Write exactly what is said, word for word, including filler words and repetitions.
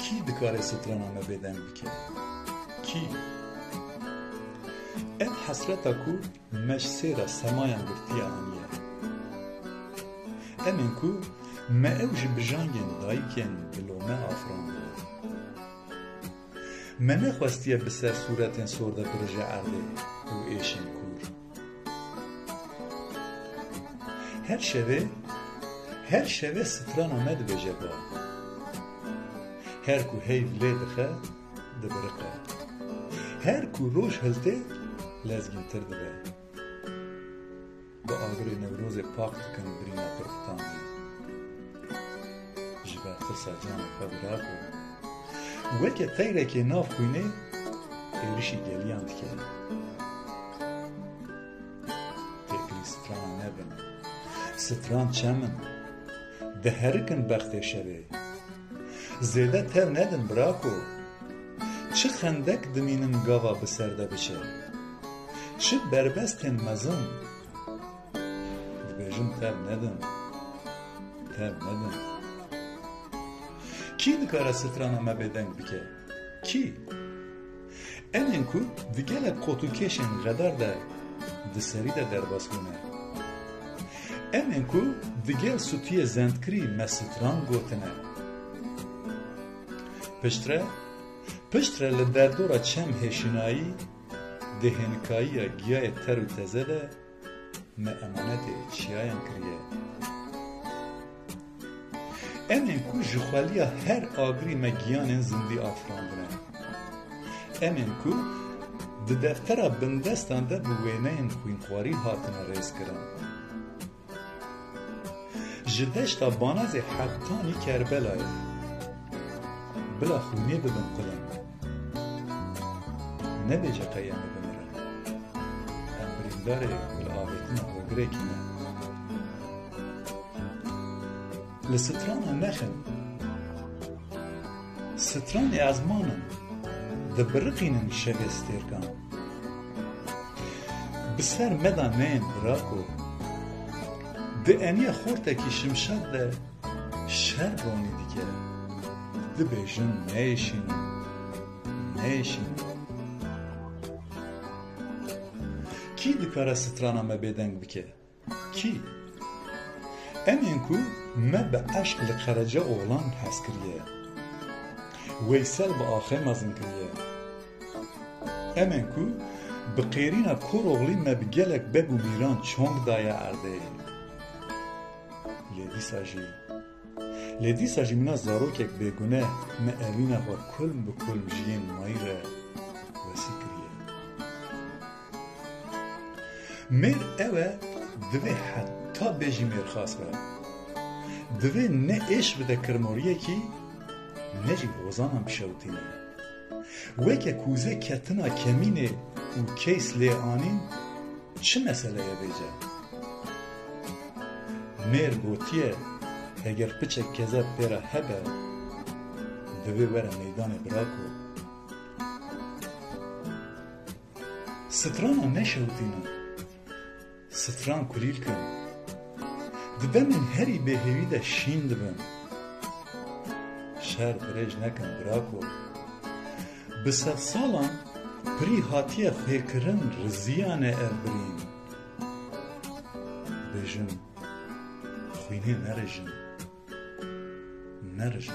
Kî dikare strana me bêdeng bike? Kî? Ev hesreta ku me ji sêra semayan girtiye aniye. Em ên ku me ew ji bijangên dayikên bi lome afirandine. Me nexwestiye bi ser sûretên sor de birije erdê û êşên kûr. Her şevê, her şevê strana me dibêje ba. Her ku heyv lê dixe, dibiriqe. Her ku roj hiltê, lezgîntir dibe. Bi agirê Newrozê pak dikin birîna pirxitandî. Ji ber tirsa canê xwe birako. Weke teyrekê nav xwînê êrişî geliyan dike. Têkilî strana nebin. Stran çem in. Diherikin bextê şevê. Zêde tev nedin birako. Çi xendek dimînin gava bi ser de biçe. Çi berbestên mezin. Dibêjim tev nedin. Tev nedin. Kî dikare strana me bêdeng bike? Kî? Em ên ku di gelek qot û kêşên xedar de di serî de derbas bûne. Em ên ku di gel sûtiyê zendkirî me stran gotine. Piştre, piştre li derdora çem hêşinayî, di hênikayiya giyayê ter û teze de me emanetê çiyayan kiriye. Em ên ku ji xweliya her agirî me giyanên zindî afirandine. Em ên ku di deftera bindestan de bi wêneyên xwînxwarî hatine rêzkirin. Ji deşta Banazê hetanî Kerbelayê. Bila xwînê bibin qulin. Nebêje qey em ê bimirin. Em birîndarê gulavêtina hogirekî ne. Li strana nexin. Stranê ezman in. Dibiriqînin şevê stêrkan. Bi ser me de neyên birako. Di eniya xortekî şimşat de şer ronî dike. Dibêjin neyşînin, neyşînin. Kî dikare strana me bêdeng bike? Kî? Em ên ku me bi eşq li Qerece Oxlan hez kiriye. Weysel bi axê mezin kiriye. Em ên ku bi qêrîna Koroxlî me bi gelek beg û mîran çong daye erdê. Lê dîsa jî, lê dîsa jî mîna zarokek bêguneh me evîna xwe kulm bi kulm ji yên mayî re wesî kiriye. Mêr ew e, divê heta bêjî mêrxas be. Divê ne êş bide kirmoriyekî, ne jî hozanan bişewitîne. Weke kûze ketina kemînê û keys lê anîn, çi mesele ye vêce? Mêr gotiye, heger piçek kezeb pê re hebe, divê were meydanê birako. Strana neşewitînin. Stran kulîlk in. Di demên herî bêhêvî de şîn dibin. Şer dirêj nekin birako. Bi sedsalan pirî hatiye xwêkirin, riziyane ev birîn. Bêjin, xwînê nerijin. Nerijin.